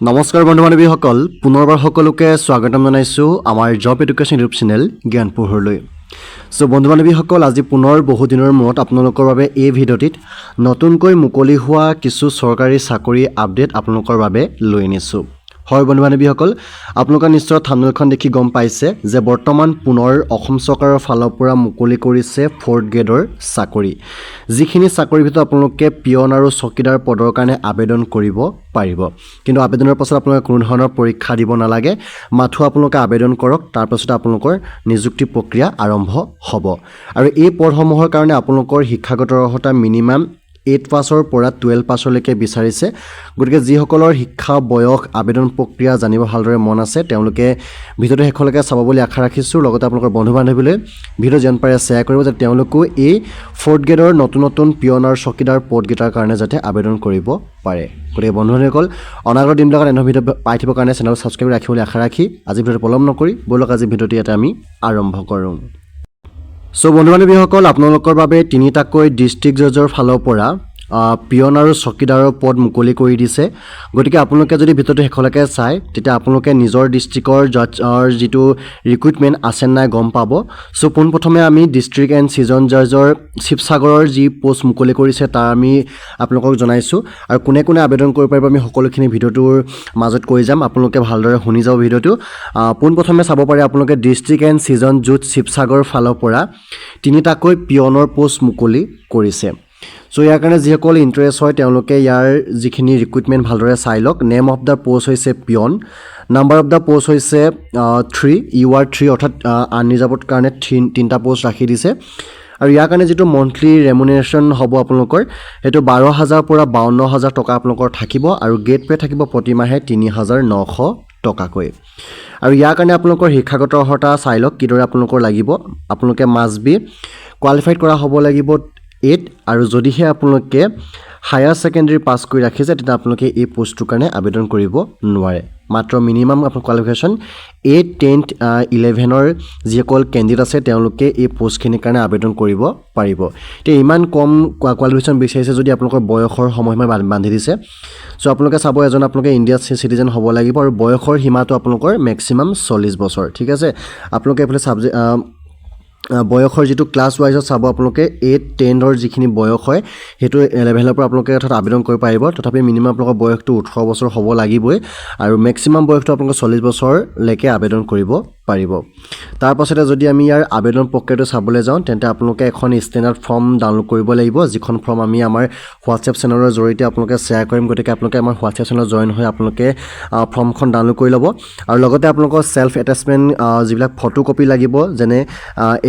নমস্কাৰ বন্ধু বান্ধৱীসকল, পুনৰবাৰ সকলোকে স্বাগতম জনাইছোঁ আমাৰ জব এডুকেশ্যন ইউটিউব চেনেল জ্ঞান পোহৰলৈ। চ' বন্ধু বান্ধৱীসকল, আজি পুনৰ বহুদিনৰ মূৰত আপোনালোকৰ বাবে এই ভিডিঅ'টিত নতুনকৈ মুকলি হোৱা কিছু চৰকাৰী চাকৰি আপডেট আপোনালোকৰ বাবে লৈ আনিছোঁ। হয় বন্ধু বান্ধৱীসকল, আপোনালোকে নিশ্চয় থাম্বনেইলখন দেখি গম পাইছে যে বৰ্তমান পুনৰ অসম চৰকাৰৰ ফালৰ পৰা মুকলি কৰিছে ফ'ৰ্থ গ্ৰেডৰ চাকৰি, যিখিনি চাকৰিৰ ভিতৰত আপোনালোকে পিয়ন আৰু চকীদাৰ পদৰ কাৰণে আবেদন কৰিব পাৰিব। কিন্তু আবেদনৰ পাছত আপোনালোকে কোনো ধৰণৰ পৰীক্ষা দিব নালাগে, মাথো আপোনালোকে আবেদন কৰক, তাৰপাছতে আপোনালোকৰ নিযুক্তি প্ৰক্ৰিয়া আৰম্ভ হ'ব। আৰু এই পদসমূহৰ কাৰণে আপোনালোকৰ শিক্ষাগত অৰ্হতা মিনিমাম 8 পাছৰ পৰা 12 পাছলৈকে বিচাৰিছে। গতিকে যিসকলৰ শিক্ষা, বয়স, আবেদন প্ৰক্ৰিয়া জানিব ভালদৰে মন আছে, তেওঁলোকে ভিডিঅ'টো শেষলৈকে চাব বুলি আশা ৰাখিছোঁ। লগতে আপোনালোকৰ বন্ধু বান্ধৱীলৈ ভিডিঅ' যিমান পাৰে শ্বেয়াৰ কৰিব, যাতে তেওঁলোকেও এই ফ'ৰ্থ গ্ৰেডৰ নতুন নতুন পিয়ন আৰু চকীদাৰ পদকেইটাৰ কাৰণে যাতে আবেদন কৰিব পাৰে। গতিকে বন্ধু বান্ধৱীসকল, অনাগত দিনবিলাকত এনে ভিডিঅ' পাই থাকিবৰ কাৰণে চেনেল ছাবস্ক্ৰাইব ৰাখিবলৈ আশা ৰাখি আজি ভিডিঅ'টো পলম নকৰি ব'লক, আজি ভিডিঅ'টো ইয়াতে আমি আৰম্ভ কৰোঁ। চ' বন্ধু বান্ধৱীসকল, আপোনালোকৰ বাবে তিনিটাকৈ ডিষ্ট্ৰিক্ট জজৰ ফালৰ পৰা পিয়ন আৰু চকীদাৰৰ পদ মুকলি কৰি দিছে। গতিকে আপোনালোকে যদি ভিডিঅ'টো শেষলৈকে চায়, তেতিয়া আপোনালোকে নিজৰ ডিষ্ট্ৰিক্টৰ জজৰ যিটো ৰিক্ৰুইটমেণ্ট আছে নাই গম পাব। চ' পোনপ্ৰথমে আমি ডিষ্ট্ৰিক্ট এণ্ড ছেছন জজৰ শিৱসাগৰৰ যি পষ্ট মুকলি কৰিছে, তাৰ আমি আপোনালোকক জনাইছোঁ। আৰু কোনে কোনে আবেদন কৰিব পাৰিব, আমি সকলোখিনি ভিডিঅ'টোৰ মাজত কৈ যাম। আপোনালোকে ভালদৰে শুনি যাব ভিডিঅ'টো। পোনপ্ৰথমে চাব পাৰে আপোনালোকে, ডিষ্ট্ৰিক্ট এণ্ড ছেছন জজ শিৱসাগৰ ফালৰ পৰা তিনিটাকৈ পিয়নৰ পষ্ট মুকলি কৰিছে। চ' ইয়াৰ কাৰণে যিসকল ইণ্টাৰেষ্ট হয়, তেওঁলোকে ইয়াৰ যিখিনি ৰিক্ৰুইটমেণ্ট ভালদৰে চাই লওক। নেম অফ the post হৈছে peon, number of the post হৈছে 3, UR 3, অৰ্থাৎ আনৰিজাৰ্ভৰ কাৰণে থ্ৰী, তিনিটা পষ্ট ৰাখি দিছে। আৰু ইয়াৰ কাৰণে যিটো মন্থলি ৰেমুনেশ্যন হ'ব আপোনালোকৰ, সেইটো 12,000 পৰা 52,000 টকা আপোনালোকৰ থাকিব আৰু গ্ৰেড পে' থাকিব প্ৰতিমাহে 3,900 টকাকৈ। আৰু ইয়াৰ কাৰণে আপোনালোকৰ শিক্ষাগত অৰ্হতা চাই লওক কিদৰে আপোনালোকৰ লাগিব। আপোনালোকে মাষ্ট বি কোৱালিফাইড কৰা হ'ব লাগিব 8 আৰু যদিহে আপোনালোকে হায়াৰ ছেকেণ্ডেৰী পাছ কৰি ৰাখিছে, তেতিয়া আপোনালোকে এই পষ্টটোৰ কাৰণে আবেদন কৰিব নোৱাৰে। মাত্ৰ মিনিমাম আপোনাৰ কোৱালিফিকেশ্যন 8, 10, 11ৰ যিসকল কেণ্ডিডেট আছে, তেওঁলোকে এই পষ্টখিনিৰ কাৰণে আবেদন কৰিব পাৰিব। এতিয়া ইমান কম কোৱালিফিকেশ্যন বিচাৰিছে যদি আপোনালোকৰ বয়সৰ সময়সীমা বান্ধি দিছে। চ' আপোনালোকে চাব, এজন আপোনালোকে ইণ্ডিয়া চিটিজেন হ'ব লাগিব আৰু বয়সৰ সীমাটো আপোনালোকৰ মেক্সিমাম 40 বছৰ, ঠিক আছে। আপোনালোকে এইফালে ছাবজেক্ট বয়সৰ যিটো ক্লাছ ৱাইজত চাব, আপোনালোকে 8, 10ৰ যিখিনি বয়স হয়, সেইটো লেভেলৰ পৰা আপোনালোকে অৰ্থাৎ আবেদন কৰিব পাৰিব। তথাপি মিনিমাম আপোনালোকৰ বয়সটো 18 বছৰ হ'ব লাগিবই আৰু মেক্সিমাম বয়সটো আপোনালোকৰ 40 বছৰলৈকে আবেদন কৰিব পাৰিব। তাৰপাছতে যদি আমি ইয়াৰ আবেদন প্ৰক্ৰিয়াটো চাবলৈ যাওঁ, তেন্তে আপোনালোকে এখন ষ্টেণ্ডাৰ্ড ফৰ্ম ডাউনলোড কৰিব লাগিব, যিখন ফৰ্ম আমি আমাৰ হোৱাটছএপ চেনেলৰ জৰিয়তে আপোনালোকে শ্বেয়াৰ কৰিম। গতিকে আপোনালোকে আমাৰ হোৱাটছএপ চেনেলত জইন হৈ আপোনালোকে ফৰ্মখন ডাউনলোড কৰি ল'ব। আৰু লগতে আপোনালোকৰ ছেল্ফ এটেচমেণ্ট যিবিলাক ফটো কপি লাগিব, যেনে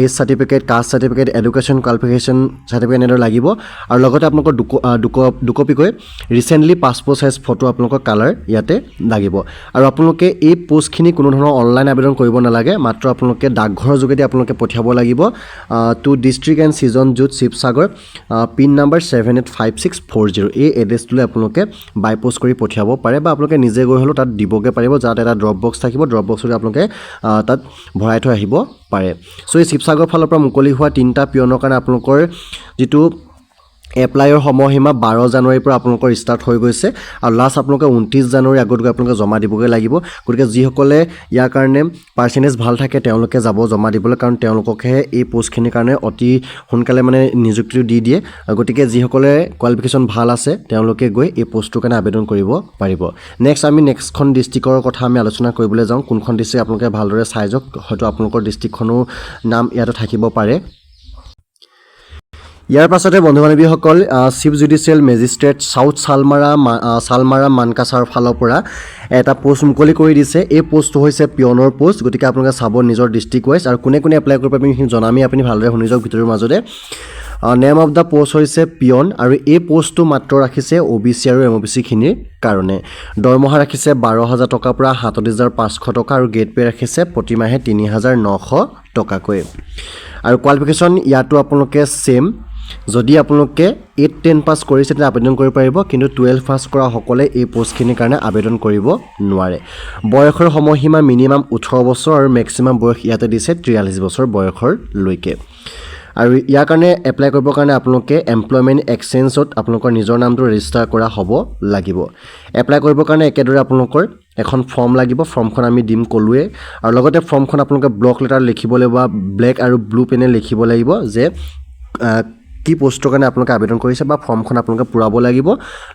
age certificate, caste certificate, education qualification certificate এনেদৰে লাগিব। আৰু লগতে আপোনালোকৰ দুকপিকৈ ৰিচেণ্টলি পাছপৰ্ট চাইজ ফটো আপোনালোকৰ কালাৰ ইয়াতে লাগিব। আৰু আপোনালোকে এই পষ্টখিনি কোনো ধৰণৰ অনলাইন আবেদন কৰিব নালাগে, মাত্ৰ আপোনালোকে ডাকঘৰৰ যোগেদি আপোনালোকে পঠিয়াব লাগিব to District and Session Judge, Sivasagar, pin number 785640। এই এড্ৰেছটোলৈ আপোনালোকে বাই পষ্ট কৰি পঠিয়াব পাৰে বা আপোনালোকে নিজে গৈ হ'লেও তাত দিবগৈ পাৰিব, যাত এটা ড্ৰপ বক্স থাকিব, ড্ৰপ বক্সত আপোনালোকে তাত ভৰাই থৈ আহিব পাৰে। চ' এই শিৱসাগৰ ফালৰ পৰা মুকলি হোৱা তিনিটা পিয়নৰ কাৰণে আপোনালোকৰ যিটো এপ্লাইৰ সময়সীমা 12 জানুৱাৰীৰ পৰা আপোনালোকৰ ষ্টাৰ্ট হৈ গৈছে আৰু লাষ্ট আপোনালোকে 29 জানুৱাৰী আগত গৈ আপোনালোকে জমা দিবগৈ লাগিব। গতিকে যিসকলে ইয়াৰ কাৰণে পাৰ্চেণ্টেজ ভাল থাকে, তেওঁলোকে যাব জমা দিবলৈ, কাৰণ তেওঁলোককহে এই পষ্টখিনিৰ কাৰণে অতি সোনকালে মানে নিযুক্তিটো দি দিয়ে। গতিকে যিসকলে কোৱালিফিকেশ্যন ভাল আছে, তেওঁলোকে গৈ এই পষ্টটোৰ কাৰণে আবেদন কৰিব পাৰিব। নেক্সট আমি নেক্সটখন ডিষ্ট্ৰিক্টৰ কথা আমি আলোচনা কৰিবলৈ যাওঁ। কোনখন ডিষ্ট্ৰিক্ট, আপোনালোকে ভালদৰে চাই যাওক, হয়তো আপোনালোকৰ ডিষ্ট্ৰিক্টখনো নাম ইয়াতে থাকিব পাৰে। ইয়াৰ পাছতে বন্ধু বান্ধৱীসকল, chief judicial magistrate south Salmara Salmara Mankachar ফালৰ পৰা এটা পষ্ট মুকলি কৰি দিছে। এই পষ্টটো হৈছে পিয়নৰ পষ্ট। গতিকে আপোনালোকে চাব নিজৰ ডিষ্ট্ৰিক্ট ৱাইজ আৰু কোনে কোনে এপ্লাই কৰিব পাৰিব সেইখিনি জনামেই, আপুনি ভালদৰে শুনি যাওক ভিতৰৰ মাজতে। নেম অফ the post হৈছে পিয়ন আৰু এই পষ্টটো মাত্ৰ ৰাখিছে অ' বি চি আৰু এম অ' বি চিখিনিৰ কাৰণে। দৰমহা ৰাখিছে 12,000 টকাৰ পৰা 37,500 টকা আৰু গ্ৰেড পে' ৰাখিছে প্ৰতিমাহে 3,900 টকাকৈ। আৰু কোৱালিফিকেশ্যন ইয়াতো আপোনালোকে ছেইম, যদি আপোনালোকে 8, 10 পাছ কৰিছে, তেতিয়া আবেদন কৰিব পাৰিব। কিন্তু 12 পাছ কৰাসকলে এই পষ্টখিনিৰ কাৰণে আবেদন কৰিব নোৱাৰে। বয়সৰ সময়সীমা মিনিমাম 18 বছৰ আৰু মেক্সিমাম বয়স ইয়াতে দিছে 43 বছৰ বয়সৰলৈকে। আৰু ইয়াৰ কাৰণে এপ্লাই কৰিবৰ কাৰণে আপোনালোকে এমপ্লয়মেণ্ট এক্সচেঞ্জত আপোনালোকৰ নিজৰ নামটো ৰেজিষ্টাৰ কৰা হ'ব লাগিব। এপ্লাই কৰিবৰ কাৰণে একেদৰে আপোনালোকৰ এখন ফৰ্ম লাগিব। ফৰ্মখন আমি দিম ক'লোৱে। আৰু লগতে ফৰ্মখন আপোনালোকে ব্লক লেটাৰ লিখিব লাগিব বা ব্লেক আৰু ব্লু পেনে লিখিব লাগিব যে কি পষ্টৰ কাৰণে আপোনালোকে আবেদন কৰিছে বা ফৰ্মখন আপোনালোকে পূৰাব লাগিব।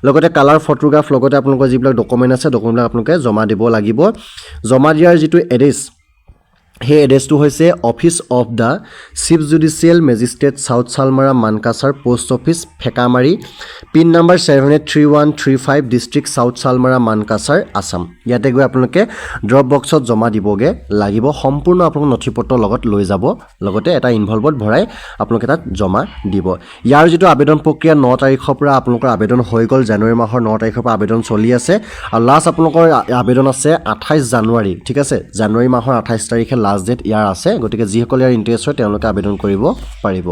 লগতে কালাৰ ফটোগ্ৰাফ, লগতে আপোনালোকৰ যিবিলাক ডকুমেণ্ট আছে, ডকুমেণ্টবিলাক আপোনালোকে জমা দিব লাগিব। জমা দিয়াৰ যিটো এড্ৰেছ, সেই এড্ৰেছটো হৈছে Office of the Chief Judicial Magistrate, South Salmara Mankachar, Post Office, Fekamari, PIN number 783135, District South Salmara Mankachar, Assam। ইয়াতে গৈ আপোনালোকে ড্ৰপ বক্সত জমা দিবগৈ লাগিব। সম্পূৰ্ণ আপোনালোক নথি পত্ৰ লগত লৈ যাব, লগতে এটা ইনভলভত ভৰাই আপোনালোকে তাত জমা দিব। ইয়াৰ যিটো আবেদন প্ৰক্ৰিয়া, 9 তাৰিখৰ পৰা আপোনালোকৰ আবেদন হৈ গ'ল। জানুৱাৰী মাহৰ 9 তাৰিখৰ পৰা আবেদন চলি আছে আৰু লাষ্ট আপোনালোকৰ আবেদন আছে 28 জানুৱাৰী, ঠিক আছে? জানুৱাৰী মাহৰ 28 তাৰিখে লাষ্ট ডেট ইয়াৰ আছে। গতিকে যিসকল ইয়াৰ ইণ্টাৰেষ্ট হয়, তেওঁলোকে আবেদন কৰিব পাৰিব।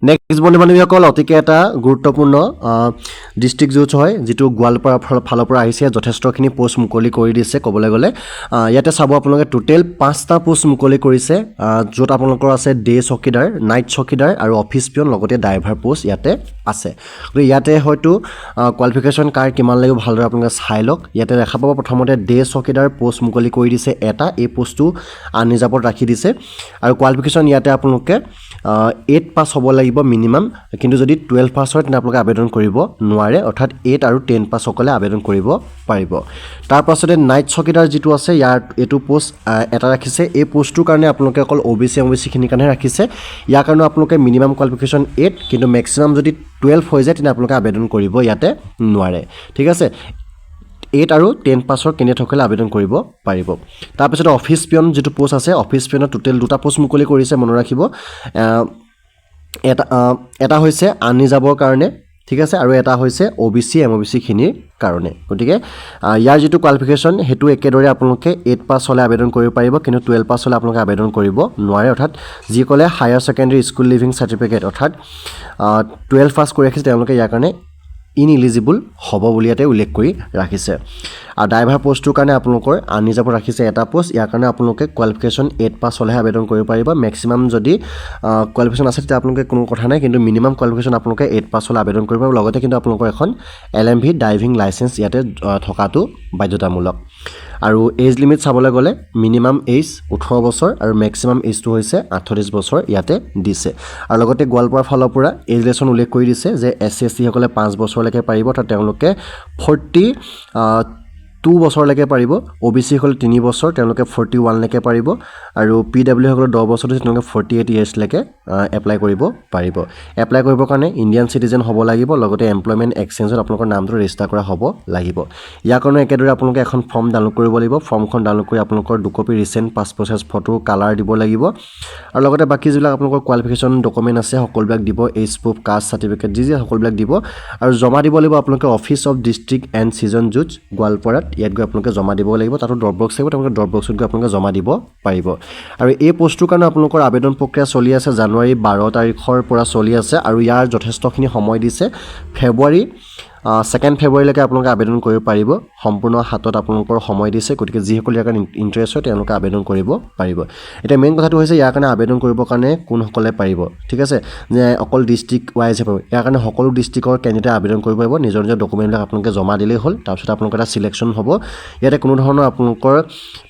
নেক্সট বন্ধু বান্ধৱীসকল, অতিকে এটা গুৰুত্বপূৰ্ণ ডিষ্ট্ৰিক্ট জজ হয়, যিটো গোৱালপাৰা ফালৰ পৰা আহিছে। যথেষ্টখিনি পষ্ট মুকলি কৰি দিছে ক'বলৈ গ'লে। ইয়াতে চাব আপোনালোকে, টোটেল পাঁচটা পষ্ট মুকলি কৰিছে, য'ত আপোনালোকৰ আছে ডে চকীদাৰ, নাইট চকীদাৰ আৰু অফিচ পিয়ন, লগতে ড্ৰাইভাৰ পষ্ট ইয়াতে আছে। গতিকে ইয়াতে হয়তো কোৱালিফিকেশ্যন কাৰ কিমান লাগিব, ভালদৰে আপোনালোকে চাই লওক। ইয়াতে দেখা পাব, প্ৰথমতে ডে চকীদাৰ পষ্ট মুকলি কৰি দিছে এটা। এই পষ্টটো আনৰিজাৰ্ভত ৰাখি দিছে আৰু কোৱালিফিকেশ্যন ইয়াতে আপোনালোকে 8 পাছ হ'ব লাগিব মিনিমাম। কিন্তু যদি 12 পাছ হয়, তেন্তে আপোনালোকে আবেদন কৰিব নোৱাৰে। অৰ্থাৎ 8 আৰু 10 পাছসকলে আবেদন কৰিব পাৰিব। তাৰপাছতে নাইট চকীদাৰ যিটো আছে, ইয়াৰ এইটো পষ্ট এটা ৰাখিছে। এই পষ্টটোৰ কাৰণে আপোনালোকে অকল অ' বি চি, এম অ' বি চিখিনিৰ কাৰণে ৰাখিছে। ইয়াৰ কাৰণেও আপোনালোকে মিনিমাম কোৱালিফিকেশ্যন 8, কিন্তু মেক্সিমাম যদি 12 হৈ যায়, তেন্তে আপোনালোকে আবেদন কৰিব ইয়াতে নোৱাৰে, ঠিক আছে? 8 আৰু 10 পাছৰ কেণ্ডিডেটসকলে আবেদন কৰিব পাৰিব। তাৰপিছতে অফিচ পিয়ন যিটো পষ্ট আছে, অফিচ পিয়নত টোটেল দুটা পষ্ট মুকলি কৰিছে, মনত ৰাখিব। এটা হৈছে আনৰিজাৰ্ভৰ কাৰণে, ঠিক আছে? আৰু এটা হৈছে অ' বি চি, এম অ' বি চিখিনিৰ কাৰণে। গতিকে ইয়াৰ যিটো কোৱালিফিকেশ্যন, সেইটো একেদৰে আপোনালোকে 8 পাছ হ'লে আবেদন কৰিব পাৰিব, কিন্তু 12 পাছ হ'লে আপোনালোকে আবেদন কৰিব নোৱাৰে। অৰ্থাৎ যিসকলে Higher Secondary School Leaving Certificate, অৰ্থাৎ 12 পাছ কৰি ৰাখিছে, তেওঁলোকে ইয়াৰ কাৰণে ইনইলিজিবল হ'ব বুলি ইয়াতে উল্লেখ কৰি ৰাখিছে। আৰু ড্ৰাইভাৰ পষ্টটোৰ কাৰণে আপোনালোকৰ আনৰিজাৰ্ভত ৰাখিছে এটা পষ্ট। ইয়াৰ কাৰণে আপোনালোকে কোৱালিফিকেশ্যন 8 পাছ হ'লেহে আবেদন কৰিব পাৰিব। মেক্সিমাম যদি কোৱালিফিকেশ্যন আছে, তেতিয়া আপোনালোকে কোনো কথা নাই, কিন্তু মিনিমাম কোৱালিফিকেশ্যন আপোনালোকে 8 পাছ হ'লে আবেদন কৰিব পাৰিব। লগতে কিন্তু আপোনালোকৰ এখন এলএমভি ড্ৰাইভিং লাইচেঞ্চ ইয়াতে থকাটো বাধ্যতামূলক। আৰু এজ লিমিট চাবলৈ গ'লে মিনিমাম এজ 18 বছৰ আৰু মেক্সিমাম এজটো হৈছে 38 বছৰ ইয়াতে দিছে। আৰু লগতে গোৱালপাৰাৰ ফালৰ পৰা এজ ৰিলেক্সেশ্যন উল্লেখ কৰি দিছে যে এছ চি, এছ টিসকলে 5 বছৰলৈকে পাৰিব, অৰ্থাৎ তেওঁলোকে 42 বছৰলৈকে পাৰিব। অ' বি চিসকলে 3 বছৰ, তেওঁলোকে 41লৈকে পাৰিব। আৰু পি ডাব্লিউসকলে 10 বছৰ দিছে, তেওঁলোকে 48 ইয়েৰ্ছলৈকে এপ্লাই কৰিব পাৰিব। এপ্লাই কৰিবৰ কাৰণে ইণ্ডিয়ান চিটিজেন হ'ব লাগিব, লগতে এমপ্লয়মেণ্ট এক্সচেঞ্জত আপোনালোকৰ নামটো ৰেজিষ্টাৰ কৰা হ'ব লাগিব। ইয়াৰ কাৰণে একেদৰে আপোনালোকে এখন ফৰ্ম ডাউনলোড কৰিব লাগিব। ফৰ্মখন ডাউনলোড কৰি আপোনালোকৰ দুকপি recent passport size photo colour দিব লাগিব আৰু লগতে বাকী যিবিলাক আপোনালোকৰ কোৱালিফিকেশ্যন ডকুমেণ্ট আছে, সকলোবিলাক দিব। এইজ প্ৰুফ, কাষ্ট চাৰ্টিফিকেট, যি যি সকলোবিলাক দিব আৰু জমা দিব লাগিব আপোনালোকে Office of District and Session Judge, গোৱালপাৰাত। ইয়াত গৈ আপোনালোকে জমা দিব লাগিব। তাতো ড্ৰপ বক্স থাকিব, তেওঁলোকে ড্ৰপ বক্সত গৈ আপোনালোকে জমা দিব পাৰিব। আৰু এই পষ্টটোৰ কাৰণে আপোনালোকৰ আবেদন প্ৰক্ৰিয়া চলি আছে, জানুৱাৰী 12 তাৰিখৰ পৰা চলি আছে আৰু ইয়াৰ যথেষ্টখিনি সময় দিছে। 2 ফেব্ৰুৱাৰীলৈকে আপোনালোকে আবেদন কৰিব পাৰিব। সম্পূৰ্ণ হাতত আপোনালোকৰ সময় দিছে। গতিকে যিসকল ইয়াৰ কাৰণে ইণ্টাৰেষ্ট হয়, তেওঁলোকে আবেদন কৰিব পাৰিব। এতিয়া মেইন কথাটো হৈছে, ইয়াৰ কাৰণে আবেদন কৰিবৰ কাৰণে কোনসকলে পাৰিব, ঠিক আছে? যে অকল ডিষ্ট্ৰিক্ট ৱাইজহে পাৰিব? ইয়াৰ কাৰণে সকলো ডিষ্ট্ৰিক্টৰ কেণ্ডিডেটে আবেদন কৰিব পাৰিব। নিজৰ নিজৰ ডকুমেণ্টবিলাক আপোনালোকে জমা দিলেই হ'ল। তাৰপিছত আপোনালোকৰ এটা চিলেকশ্যন হ'ব। ইয়াতে কোনো ধৰণৰ আপোনালোকৰ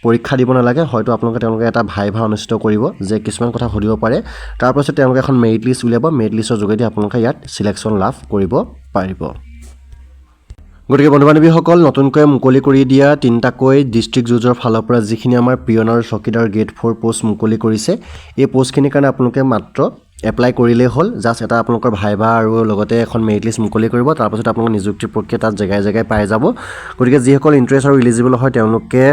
পৰীক্ষা দিব নালাগে। হয়তো আপোনালোকে তেওঁলোকে এটা ভাইভা অনুষ্ঠিত কৰিব যে কিছুমান কথা সুধিব পাৰে। তাৰপাছত তেওঁলোকে এখন মেৰিট লিষ্ট উলিয়াব। মেৰিট লিষ্টৰ যোগেদি আপোনালোকে ইয়াত চিলেকশ্যন লাভ কৰিব পাৰিব। গতিকে বন্ধু বান্ধৱীসকল, নতুনকৈ মুকলি কৰি দিয়া তিনিটাকৈ ডিষ্ট্ৰিক্ট জজৰ ফালৰ পৰা যিখিনি আমাৰ পিয়ন আৰু চকীদাৰ গ্ৰেড 4 পষ্ট মুকলি কৰিছে, এই পষ্টখিনিৰ কাৰণে আপোনালোকে মাত্ৰ এপ্লাই কৰিলেই হ'ল। জাষ্ট এটা আপোনালোকৰ ভাইভা আৰু লগতে এখন মেৰিট লিষ্ট মুকলি কৰিব। তাৰপাছত আপোনালোকৰ নিযুক্তি প্ৰক্ৰিয়া তাত জেগাই জেগাই পাই যাব। গতিকে যিসকল ইণ্টাৰেষ্ট আৰু ইলিজিবল হয়, তেওঁলোকে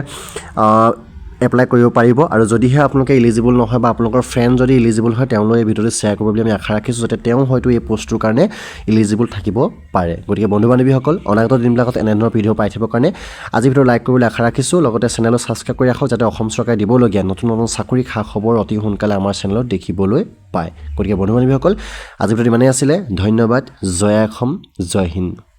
এপ্লাই কৰিব পাৰিব। আৰু যদিহে আপোনালোকে ইলিজিবল নহয় বা আপোনালোকৰ ফ্ৰেণ্ড যদি ইলিজিবল হয়, তেওঁলোকে এই ভিডিঅ'টো শ্বেয়াৰ কৰিব বুলি আমি আশা ৰাখিছোঁ, যাতে তেওঁ হয়তো এই পষ্টটোৰ কাৰণে ইলিজিবল থাকিব পাৰে। গতিকে বন্ধু বান্ধৱীসকল, অনাগত দিনবিলাকত এনেধৰণৰ ভিডিঅ' পাই থাকিবৰ কাৰণে আজি ভিডিঅ' লাইক কৰিবলৈ আশা ৰাখিছোঁ। লগতে চেনেলত ছাবস্ক্ৰাইব কৰি ৰাখক, যাতে অসম চৰকাৰে দিবলগীয়া নতুন নতুন চাকৰি খা খবৰ অতি সোনকালে আমাৰ চেনেলত দেখিবলৈ পায়। গতিকে বন্ধু বান্ধৱীসকল, আজি ভিডিঅ'টো ইমানেই আছিলে। ধন্যবাদ। জয় অসম, জয় হিন্দ।